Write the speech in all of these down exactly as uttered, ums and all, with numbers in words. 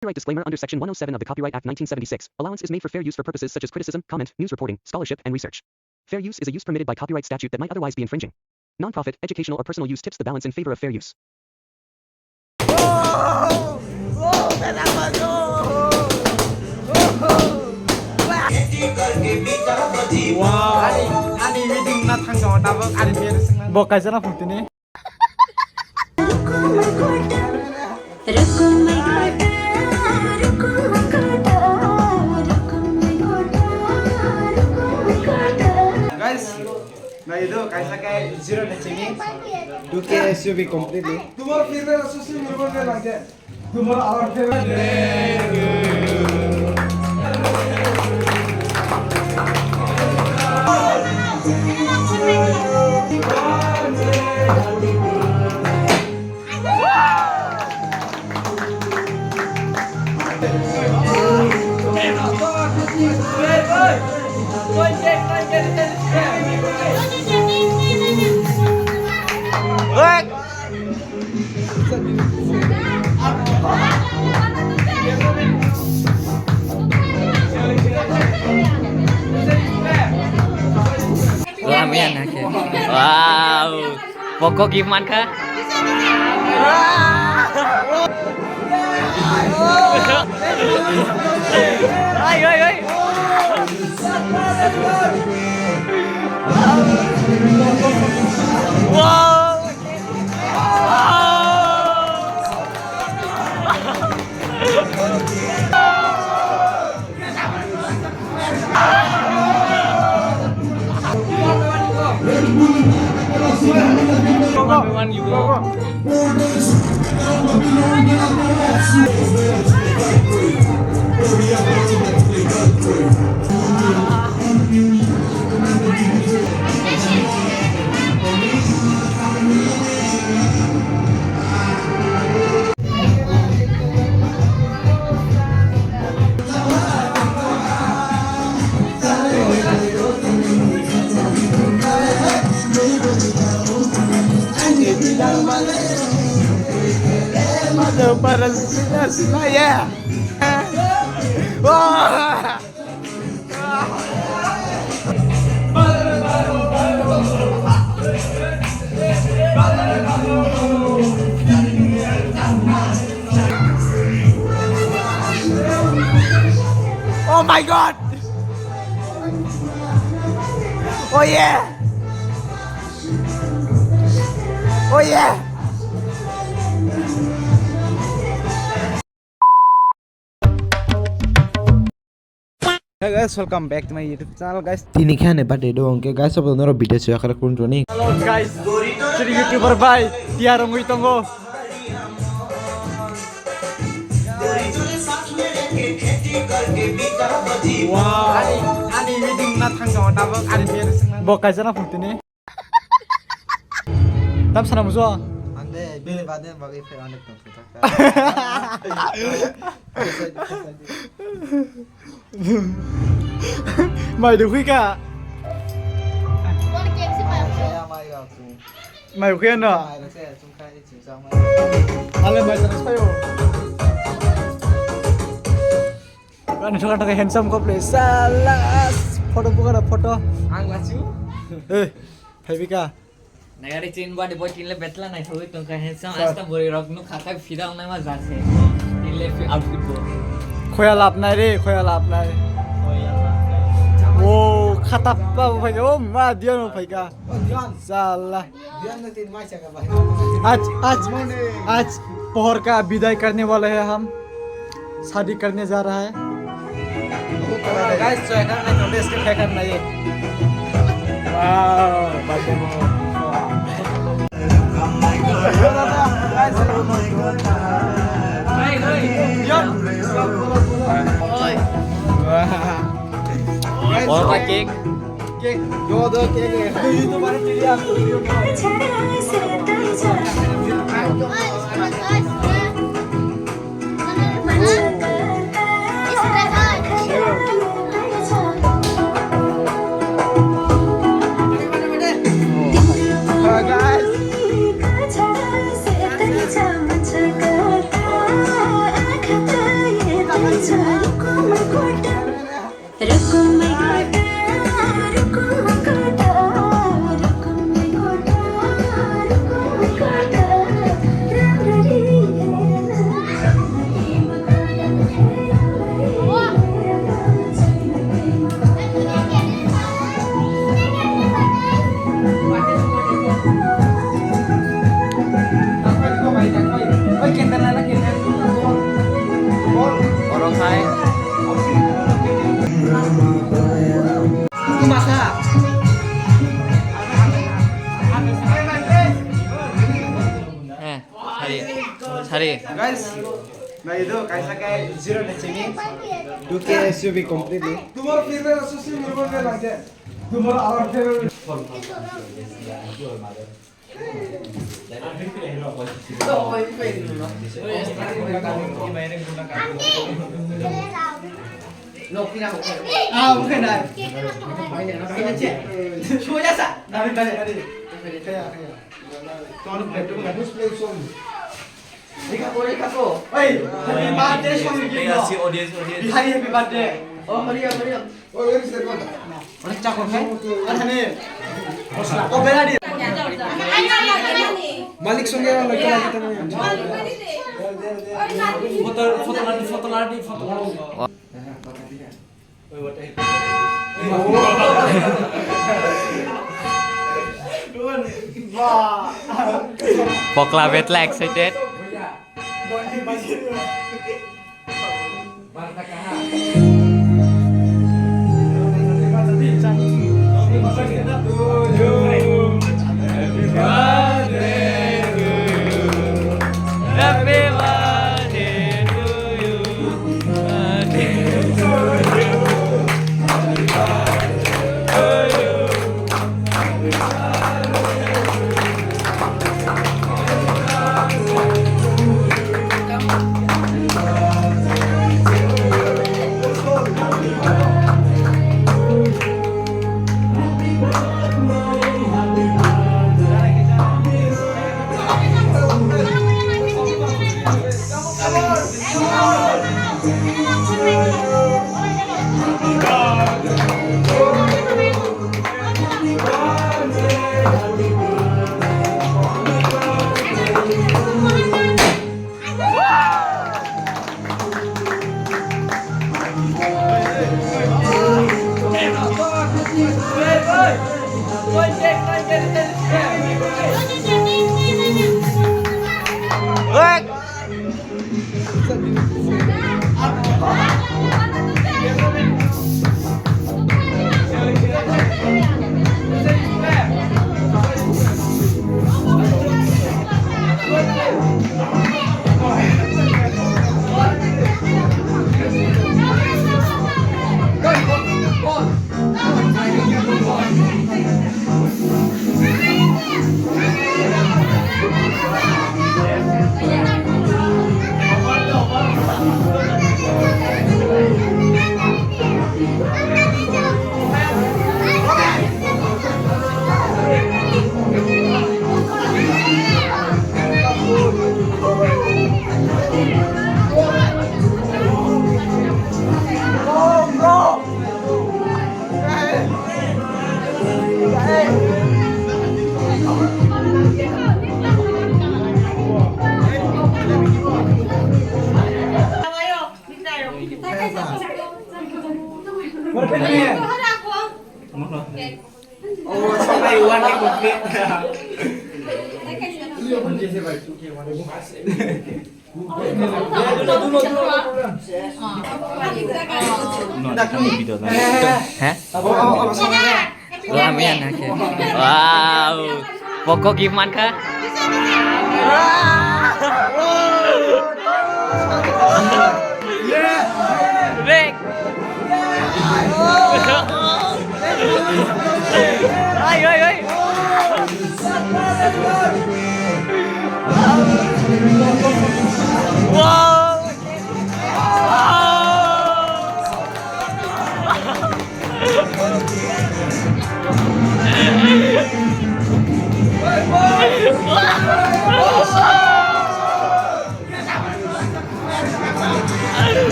Copyright disclaimer. Under Section one oh seven of the Copyright Act nineteen seventy-six, allowance is made for fair use for purposes such as criticism, comment, news reporting, scholarship, and research. Fair use is a use permitted by copyright statute that might otherwise be infringing. Non-profit, educational, or personal use tips the balance in favor of fair use. Ani, ani wedding na thang tongo tabuk, ani biya swngna. Bo kaisa na phutini. Guys, nai do kaisa kai zero na chini. Two K S U B completely. Tomorrow फिर मेरा social media पे लग जाए। Tomorrow our favorite. Wow. Poko gift mankha. Oi, oi, oi. Wow. Oh my God! Oh yeah! Oh yeah! Hey guys, welcome back to my YouTube channel, guys. Tini khe ani birthday do, hwnkhe guys, abo norok video se yakhar kun roni. Hello guys, chini YouTuber bai tiyar wngwi tongo. Wow. Ani, ani wedding na thang tongo tabuk, ani biya swngna. Bo kaisa na phone tini. Tam sana muso. Ande bele bade bagwi phai onek tong thang. Mai de khui ka. Mai khui ano. Ale mai sana sayo. Ani thoka thoka handsome couple. Salas. Photo buka na photo. Ang lachu. Eh, phaibika. Nagari chin body boy tinle betla nai thogwi tongkha handsome. Sir. Asta bori rok nuk khakai fida ongnai ma jase. Tinle fi outfit bo. Khoya lap nai re, khoya lap nai. Khoya lap nai. O, khatap pa bo phaika. O ma, Dion bo phaika. O, Dion. Salah. Dion no tin mai chaka bhai. आज, आज, आज पोहर का विदाई करने वाले हैं हम। शादी करने जा रहा है। Guys, so ekar nai tongo, iske phekar nai. Wow, bade mo. Wow. Guys, और का cake? Cake, yo, do cake. Hello, guys. Borok hai. Eh, sari. Sari. Guys, na ido kaisa kai zero na chini. Two K S U V completely. Tomorrow फिर मेरा social media पे लग जाए। Tomorrow our favorite. Ah, okay, nice. Suya sa. Dari, dari, dari. Kaya, kaya. Tuan play, tuan play song. Oi, happy birthday song gift. Audience, audience. Bihari happy birthday. Oh, hurry up, hurry up. Oi, where is that one? Oi, chakor khe. Ani. Oh, beradi. Malik song ya, lagi lagi tadi. Photo, photo lagi, photo lagi, photo lagi. Pokla betla excited. Hah? Lamia na khe. Wow. Poko gift man kha. Rek. Ai, ai, ai. Wow.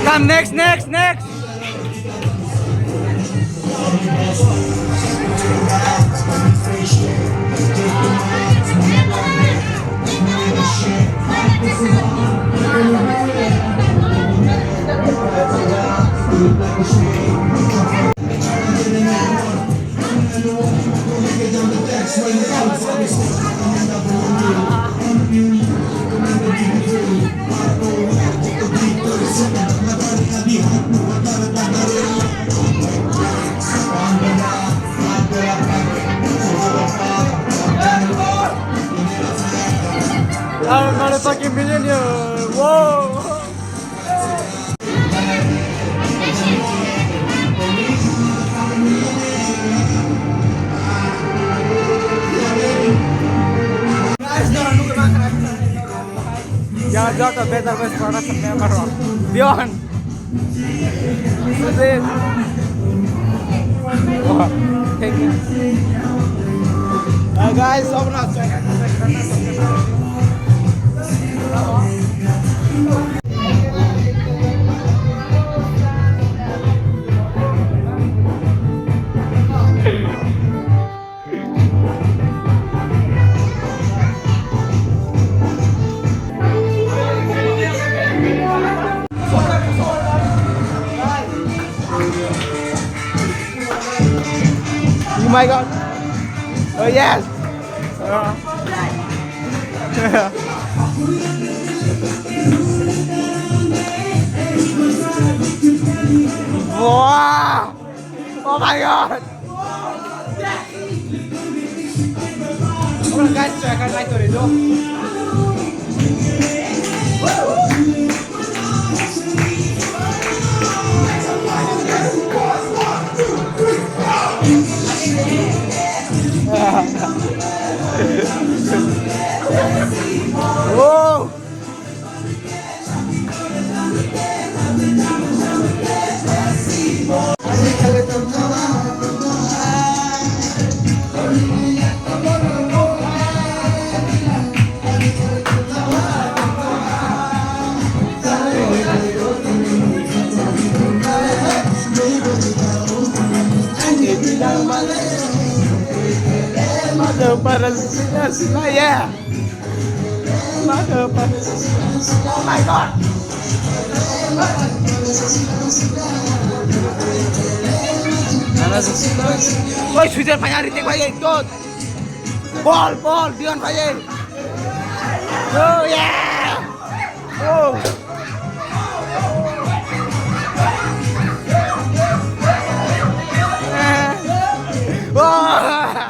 Come, next, next, next. I'm not a fucking millionaire. Whoa. Ya, ya, to better best product member. Dion. Sujit. Thank you. Uh, guys, open up. Oh my God. Oh yes. Uh. Wow. Oh my God. Ora guys, check out my story, no? Whoa. Mother, para sila sila, yeah. Oh my God. Oi, Sujit bhai, Ritik bhai, ei, tot. Bol, bol, Dion bhai, ei. Oh, yeah. Oh. Oh.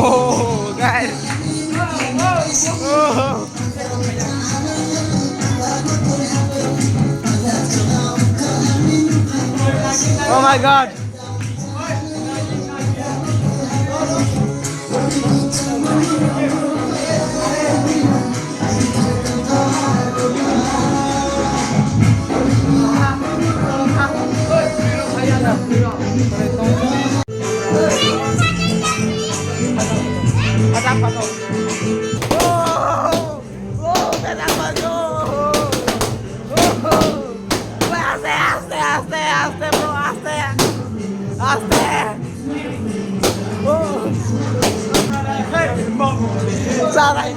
Oh, guys. Oh. Oh my God. Aste, aste, aste, aste, bro, aste. Aste. Oh. Hey, mom. Sarai.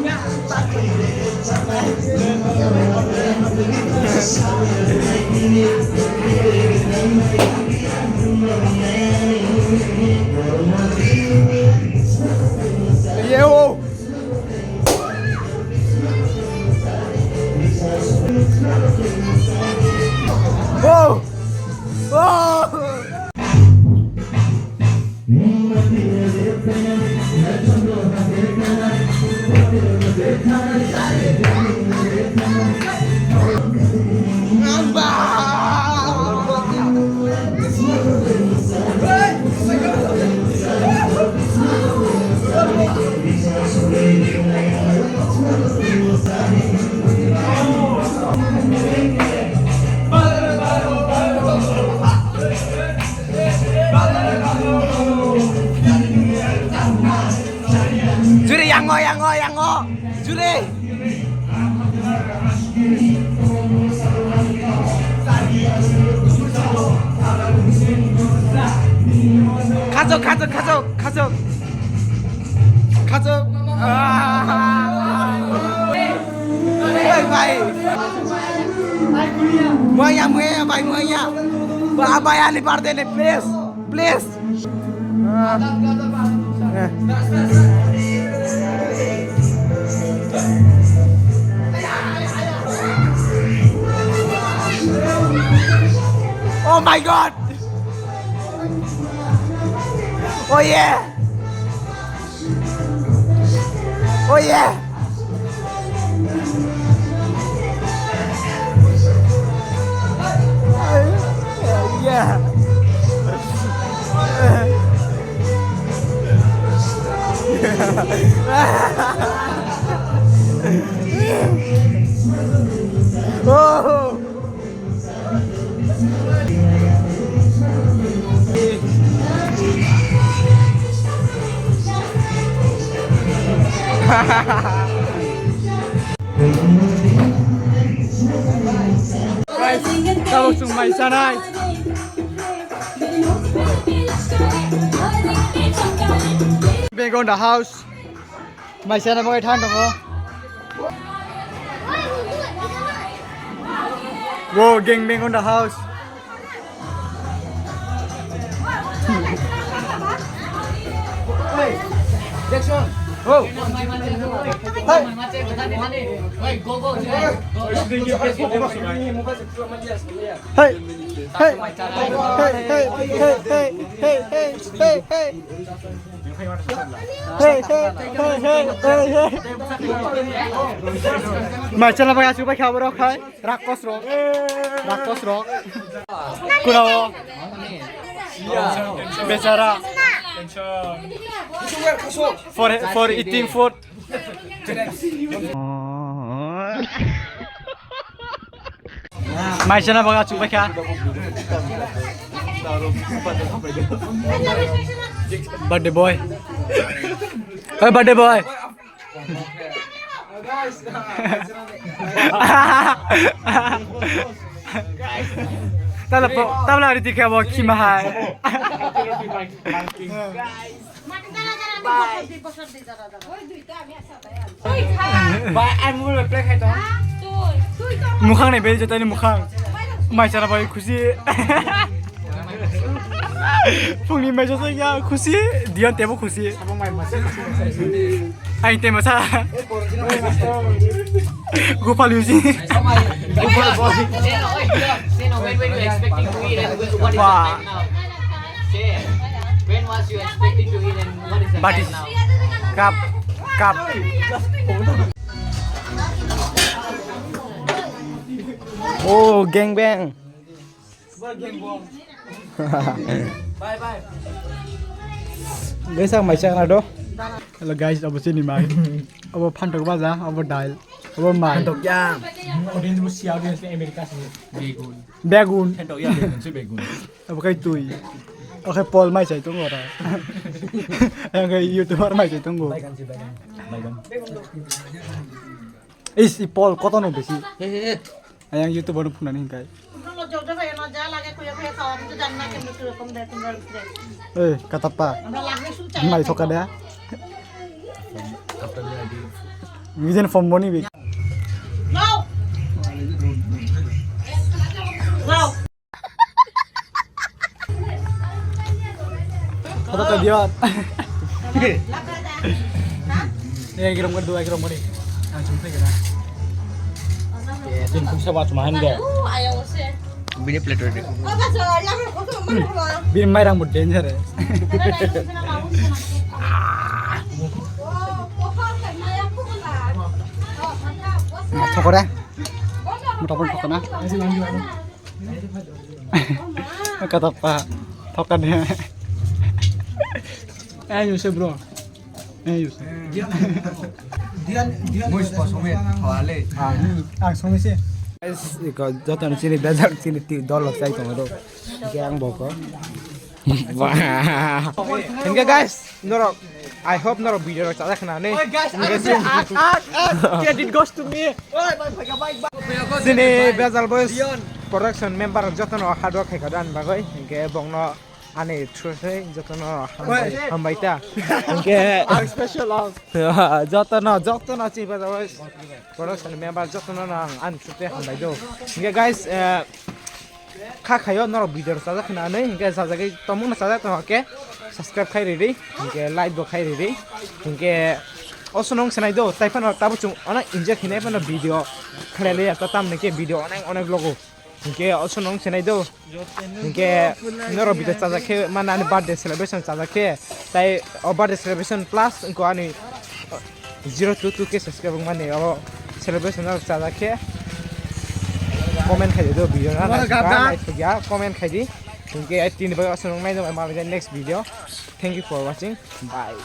Ye, oh. Oh. Oh. Juri, yango, yango, yango. Juri. Khachok, khachok, khachok, khachok. Khachok. Ah. Hey, bhai. Muaya, muaya, bhai, muaya. Ba, bhai, ani birthday ni, please. Please. Ah. Eh. Oh my God. Oh yeah. Oh yeah. Yeah. Oh. Guys, tabuk chwng mai chanai. Back on the house. Mai chana bagwi thang tongo. Wo, gang bang on the house. Hey, Jackson. Oh. Hey. Hey, hey, hey, hey, hey, hey, hey, hey, hey. Hey, hey, hey, hey, hey, hey. Mai chala bai asu bai kha borok khai. Rakos rok. Rakos rok. Kuna o. Bechara. For, for eating food. Mai chana baga chubai kha. Birthday boy. Hey, birthday boy. Tabla po, tabla riti khe bo khima hai. Bai, ai mobile bai play khai tong. Mukhang ni beri jotani mukhang. Mai chara bai khusi. Phungni mai jotani ya khusi, Dion tebo khusi. Ai tema sa. Gopal Yuji. Gopal boy. When was you expecting to eat and what is the Batis. Time now? Cup. Cup. Oh, gang bang. Bye bye. Guys, ang mai chakna do. Hello guys, abo chini mai. Abo phantok baja, abo dail, abo mai. Phantok ya. Audience bo si audience ni America si. Begun. Begun. Phantok ya, begun si begun. Abo kai tui. Oke, Paul mai chai tongo ora. Yang kai YouTuber mai chai tongo. Baigan si baigan. Baigan. Is i Paul koto no besi. He he he. Ayang YouTube ano phunani hingkai. Jodoh bhai, no ja lage kuya kuya khawa, ami to jani na kemne ki rokom de, tumra bhitore. Eh, katappa. Amra lagni sum chai. Mai thoka de. Vision form boni bi. No. No. Kata ka dia. Eh, kirim ka dua, kirim ka ni. Ang sum thai kena. Tin pung sa wat mahan de. Bini plate de. Bini mai rang bo danger. Thokore. Motha pun thokona. Kata pa thokan ya. Ayo se bro. Ayo se. Dian, Dian, Dian. Muis po sumi thale. Ang sumi se. Guys, iko joto ni chini bejak chini ti dol sai tong do. Yang boko. Wah. Hingke guys, norok, I hope norok video rok chajak khna ni. Hingke chini, credit goes to me. Chini Bejal Boys production member jotono hard work khaikha dan bagwi. Hingke bongno ani through se jotono hambai, hambai ta. Hingke special jotono, jotono chini Bejal Boys production member jotono ang ani through se hambai do. Hingke guys, eh, kha khayo norok video rok chajak khna nai, hingke chajagwi tongmung no chajak tong khe subscribe khai riri, hingke like bo khai riri, hingke oso nong sinai do, tai phano tabo chung onek enjoy khinai phano video khlai liya ta, tamni khe video onek onek logo, hingke oso nong sinai do, hingke norok video chajak khe mane ani birthday celebration chajak khe, tai o birthday celebration plus wngkha ani zero two two K subscribe wngmani abo celebration no chajak khe comment khai di do video na naisuk ya comment khai di. Hingke tini bai aswk nung nai nung ma next video. Thank you for watching. Bye.